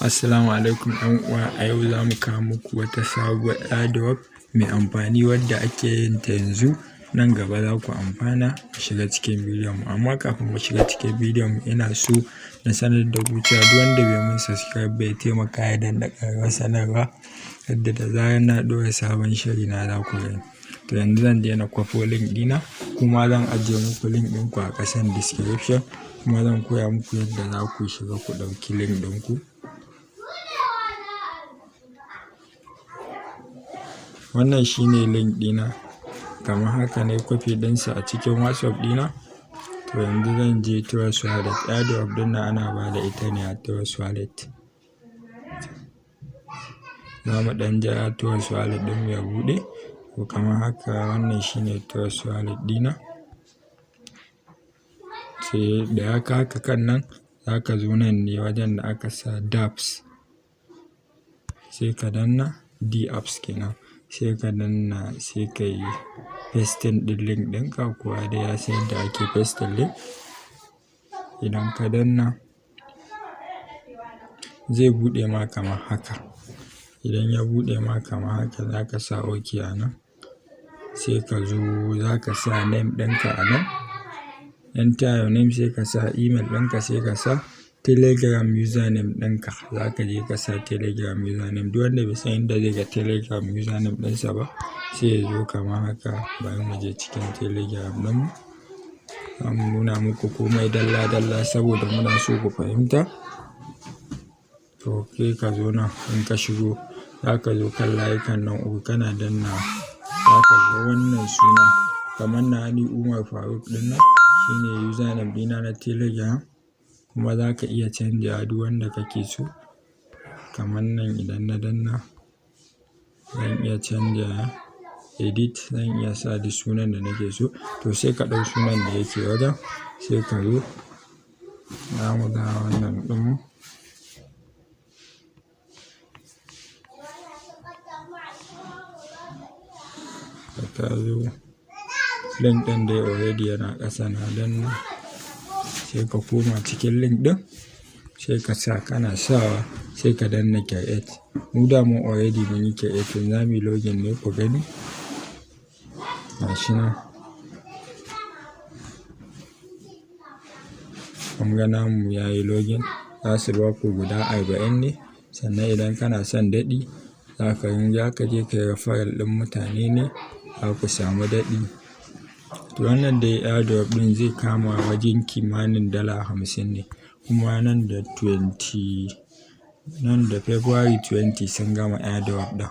Assalamu alaikum ‘yan uwa, a yau za mu kawo muku wata sabuwar airdrop mai amfani wadda ake yin ta yanzu, nan gaba za ku amfana. Mu shiga cikin bidiyon mu. Amma kafin mu shiga cikin bidiyon mu, ina so na sanar da ku cewa duk wanda bai mun subscribe ba, ya taimaka ya danna ƙararrawar sanarwa, yadda da zarar na ɗora sabon shiri na za ku gani. To, yanzu zan je na kwafo link ɗina, kuma zan ajiye muku link ɗinku a ƙasan description, kuma zan koya muku yadda za ku shiga ku ɗauki link ɗinku. Wannan shine link ɗina, kamar haka ne copy ɗinsa a cikin WhatsApp ɗina. To, yanzu zan je Trust Wallet. Airdrop ɗin nan ana ba da ita ne a Trust Wallet. Za mu ɗan jira Trust Wallet ɗinmu ya buɗe. To, kamar haka, wannan shine Trust Wallet ɗina. Sai da ya kawo ka kan nan, za ka zo nan ne wajen da aka sa dApps. Sai ka danna dApps kenan. Sai ka danna, sai ka yi pasting ɗin link ɗinka. Kowa dai ya san yadda ake pasting link. Idan ka danna, zai buɗe ma kamar haka. Idan ya buɗe ma kamar haka, za ka sa OK a nan. Sai ka zo za ka sa name ɗinka a nan. Enter your name, sai ka sa email ɗinka, sai ka sa Telegram username ɗinka. Za ka je ka sa Telegram username. Duk wanda bai san inda zai ga Telegram username ɗinsa ba, sai ya zo kamar haka. Bari mu je cikin Telegram ɗinmu. Za mu nuna muku komai dalla dalla saboda muna so ku fahimta. To, sai ka zo nan, in ka shigo, za ka zo kan layukan nan uku, kana danna, za ka ga wannan suna, kamar na ni Umar Faruk ɗin nan shine username ɗina na Telegram, kuma za ka iya canjawa duk wanda kake so. Kamar nan, idan na danna, zan iya canja, edit, zan iya sa duk sunan da nake so. To, sai ka ɗau sunan da yake wajen, sai ka zo. Za mu ga wannan ɗinmu. Da ka zo, link ɗin dai already yana ƙasa, na danna. Sai ka koma cikin link ɗin, sai ka sa, kana sawa, sai ka danna create. Mu daman already mun yi creating, za muyi login ne ku gani. Gashi nan. Kun ga namu yayi login. Za su ba ku guda 40 ne. Sannan idan kana son daɗi, za ka je ka yi referral ɗin mutane ne, za ku samu daɗi. To, wannan dai airdrop ɗin zai kama wajen kimanin $50 ne. Kuma nan da February 20 sun gama airdrop ɗin.